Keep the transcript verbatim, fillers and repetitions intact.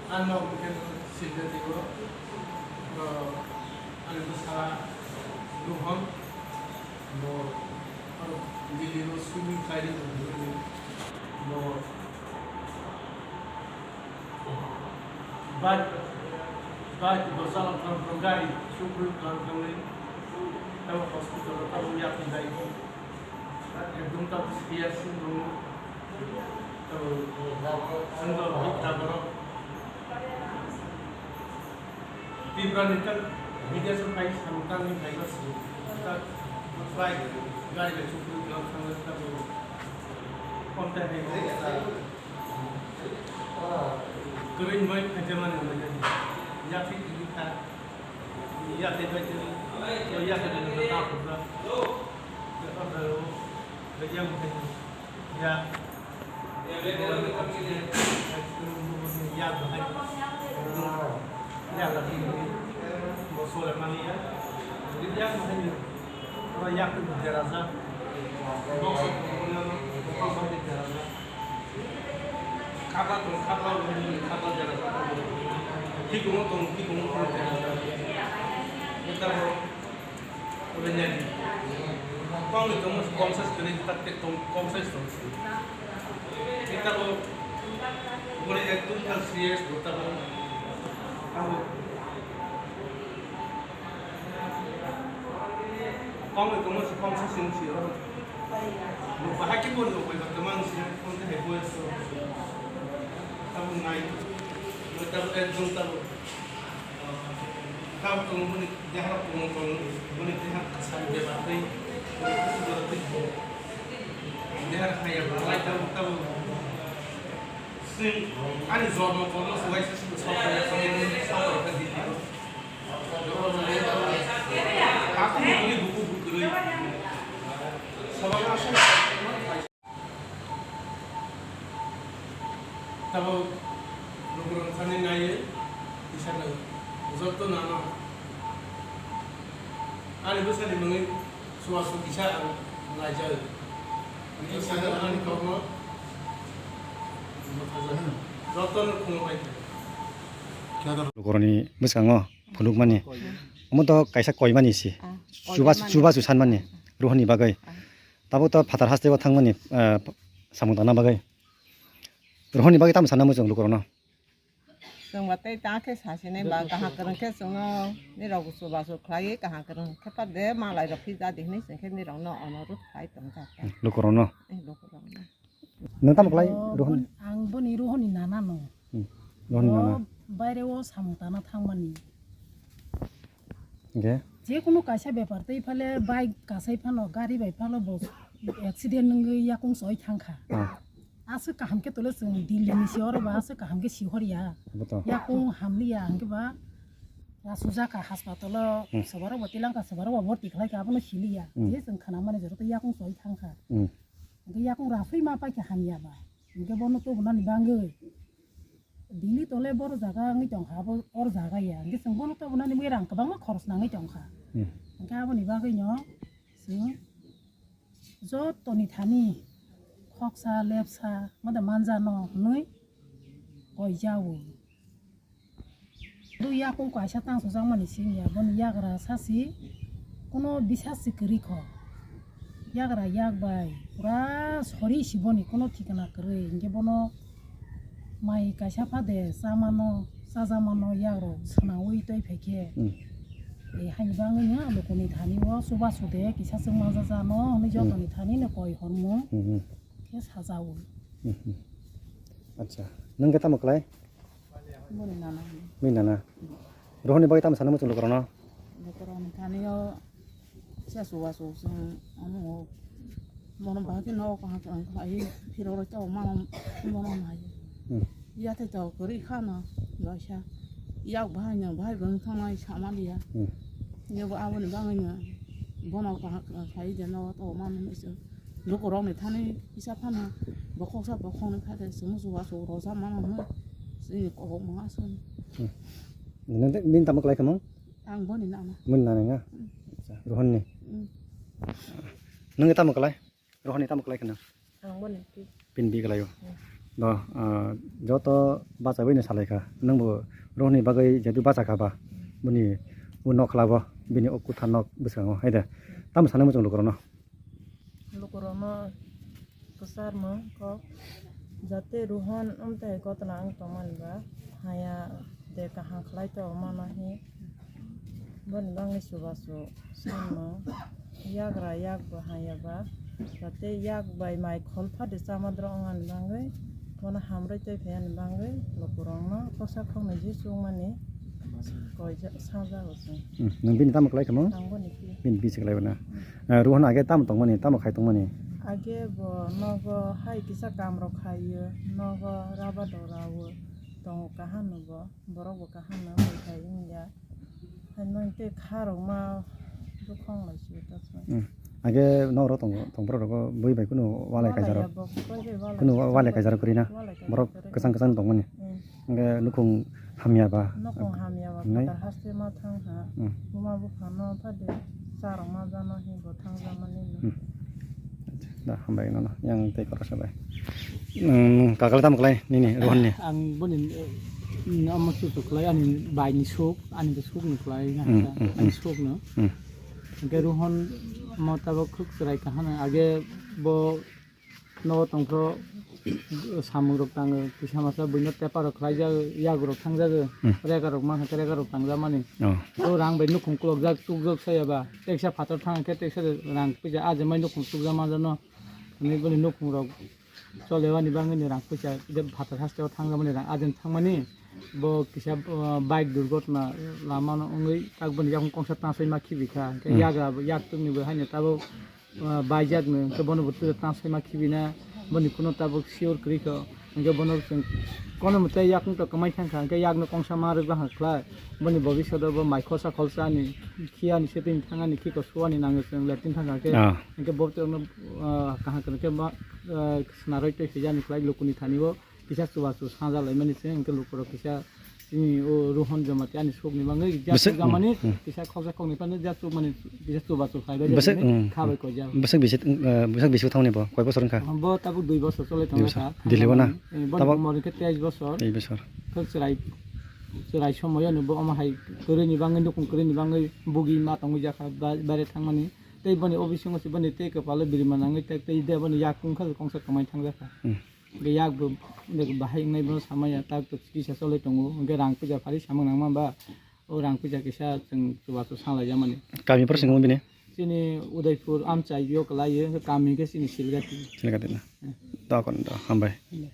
Ang no bukan sida dibo, ani bwsa Rohon, bo Delhi ro swimming khlai ri bo. Bike, bike bo chalok thang thang gari sukru thang thang ni tabo hospital o tabo yapri bai ko. Ekdom tabo serious wng tongo. Tabo chwng bo bikha borok. Tipra ni tak media song kai samtang ni kai bas tak flight gari bai sukru thang thang tabo konta hai. Kwrwini bai khaijamani hwnwi yakhe tini kha, yakhe bai tini, yakhe tini kha ta phurna. Yakhe bai tini, ya. Ya bahai, ya bahai, bo sole mani ya. Ya bahai, oro yakhe bo deraja. Bo sole mani ya, bo sole deraja. Khata tong, khata tong, khata jera. Kikungo tong, kikungo tong jera. Kita bo, udah nyadi. Kong itu mas kong size kiri, kita tong kong size tong. Kita bo, boleh itu kan serious, kita bo. Kamu Kong ni tongma si kong sa sing si oro. Bo bahai khe bo ni bai ba tamang si kong te hai boya so. Tamo nai. Bo tamo ekdom tamo. Tamo tamo bo ni deha tamo tamo bo ni deha sa be ba tei. Bo ni kusu bo tei. Deha hai ya ba lai tamo tamo. Sing ani jormo kormo suai sa si so ko ya so ko ya ka di di. Tabuk lukurok thani naiwi kisa nang joto nano ani bwsani mungwi suasu kisa ang laijak. Ani kokno jotono khungo bai. Lukurokni bwskango phunukmani. Omo to kaisa koimani se. Ah, chubachu, koimani. Chubachu sanmani. Rohorni bagwi. Ah. Tabuk to phatar hasteo thangmani, ah, samung tangna bagwi. Rohorni bagwi tamo sanna muchung lukurokno? Chwng ba tei ta khe sasinai ba, kaham kwrwng khe chwngno nirok chubachu khlaiwi kaham kwrwng khe pa de malai rok phija di hinwi chwng khe nirokno onurudh khlai tongjak. Lukurokno? Eh, lukurokno. Nwng tamo khlai, oh, Rohon? Bon-, ang boni Rohon ni nana no. Hmm. Rohon ni nana. Bo baire o samung tana thangmani. Hingke? Je kunu kaisa bepar tei phale bike kasai phano, gari bai phano bo accident wngwi yakung soi thangkha. Ah. Aswk kaham khe tole chwng Delhi ni si oro ba aswk kaham khe si hor ya. Bo to. Yakung hamli ya hingke ba rasujak kha hospital o, hmm, swbarok bo tilangkha, swbarok bo borti khlai kha, abono sili ya. Hmm. Je chwng khna mani jora tei yakung soi thangkha. Hmm. Hingke yakung rasui ma paikha hamya ba. Hingke bono tubunani bagwi. Delhi tole boro jaga wngwi tongkha, abo or jaga ya. Hingke chwng bono tubunani bagwi rang kwbangma khoros nangwi tongkha. Hmm. Hingke aboni bagwino chwng jotoni thani khoksa lepsa mada manjano hwnwi koi jao. Bo yakung kaisa tangsujakmani simi ya, boni yagra sasi kuno bisas se kwrwi kho. Yagra yak bai pura sori si boni kuno thikna kwrwi, hingke bono mai kaisa phade chamano, chajakmano yagrok swnaui twi phaikhe. Hmm. E, haini bagwino lukuni thani o chubachu de kisa chwng manjakjano hwnwi, hmm, jotoni thanino koi hormung, hmm, hmm, khe sajao. Hmm, hmm. Acha, nwng khe tamo khlai? Boni nana hwnwi. Bini nana. Rohorni bagwi tamo sana muchung lukurokno? Lukurokni thani o se chubachu chwng omo o bono bahai khe nogo kaham kaham khlai phirok rok tei mano bono nai. Hmm. Yathai to kwrwi khano kaisa yak bahai no bahai bo wng thangnai sama liya. Hmm. Yabo aboni bagwino bono kaham kaham khlai je nogo to mano hinwi chwng. Lukurokni thani kisa phano bokhoksa bokhoknwi kha de chwng chubachu rojak mano hwnwi chini kok ma aswk. Hmm. Nang tei bini tamo khlai kha mung? Ang boni nana. Boni nana nga? Hmm. Acha, Rohonni. Hmm. Nang tamo khlai? Rohonni tamo khlai kha nang? Ang boni pi. Pin bi khlai o. Hmm. Do, ah, joto bachaiwi no salaikha. Nwngbo rohni bagwi jedu bachakha ba, bini o nokhlabo, bini o kutha nok bwskango, hai de. Tamo sanai muchung lukurokno? Lukurokno kwcharmung kok, jate Rohan amtwi gotna wng tongmani ba, haya de kaham khlai tongmano hi. Boni bagwi chubachu sanmung, yagra yak bo haya ba, jate yak bai mai khol phade chamadrok wngmani bagwi, bono hamrwi tei phaiyani bagwi lukurokno kosa khoknwi je chukmani koijak sajago chwng. Hmm, nwng bini tamo khlai khamo? Ang boni pi. Bini bisi khlai bana. Eh, Rohan age tamo tongmani, tamo khai tongmani? Age bo nogo hai kisa kamrok khaio, nogo raba dora o tongo kaham no bo. Borok bo kaham no khai wngya. Hai mang tei kha rok ma bukhong lai si ta so. Hmm. Age nok ro tong, tong borok rogo bui bai kunu walai kaijak rok. Kunu walai kaijak rok kwrwi na. Borok kwchang kwchang tongmani. Hmm. Hingke nukhung hamya ba. Nukhung hamya ba, nai. Phatar haste ma thang ha. Hmm. Buma bupha no phade charok ma jano hi bo thang jamani no. Hmm. Da, hambai nono, yang tei koro sabai. Hmm, kakale tamo khlai nini, Rohan ni? Ang boni, eh, amo chuchu khlai, ani bai ni suk, ani bo suk ni khlai, hmm, hmm, ani suk no. Hmm. Hingke Rohan mo tabok khuk chwrai kahana, age bo nogo tongphro samung rok tango, kisa masa buino tepar rok khlai jago, yago rok thang jago, hmm, rega rok ma hake rega rok tang jamani. Oh. O rang bai nukhung kulok jak tuk jak saya ba, teksa phatar thang khe teksa rang pija a jemai nukhung tuk jama jano. Ani boni nukhung rok cholewani bangwi ni rang puisa je phatar hasteo thang jamani rang ajin thangmani bo kisa, uh, bike durgotna lama no wngwi tak boni yakung kongsa tansoi ma khibi kha. Hingke, hmm, yagra bo yak tungni bo haino tabuk, uh, baijak no hingke bono bo turo tansoi ma khibi na boni kuno tabuk sure kwrwi kha. Hingke bono chwng kono mwtai yakung to kwmai thang kha hingke yak no kongsa ma rwk bangkha khlai boni bobiswt o bo mai khorsa kholsa ani khiyani setting thangani khiko suwani nango chwng letting thang kha khe. Ah. Hingke bo tongno, ah, kaham kwrwng khe ma, ah, swnarwi tei swijani khlai lukuni thani o kisa chubachu saja laimani se, hingke lukurok kisa chini o Rohan Jamatia ani sukni bagwi ja. Bwswk, sukjamani, hmm, hmm, kisa khoksa khokni phano ja sukmani kisa chubachu khlai bai. Bwswk, jani hmm, kha bai hmm, koi ja. Bwswk bisi, ah, bwswk bisi thangni bo, koi bosor wngkha? Bo tabuk dui bosor cholai tongkha. Dui bosor. Delhi o na? Eh, bo tabuk umor hingke teis bosor. Teis bosor. Khe chwrai, chwrai somoyano bo omo hai kwrwini bagwi, nukhung kwrwini bagwi bugi ma tongwi jakha ba-, baire thangmani. Tei boni o bisingo se boni tei kwpalo birima nangwi tak tei de boni yak tungkha kongsa kwmai thangjakha. Hmm. Hingke yak bo bahai wngnai bono samaya tak to chikisa cholai tongo. Hingke rang puja phari samung nangma ba o rang puja kisa chwng chubachu sanglai jamani. Kami phar singmo bini? Chini Udaipur amchai yo kwlai yo, hingke kami hingke chini Silgati. Silgati na. Hmm. Dokon do, hambai. Hambai.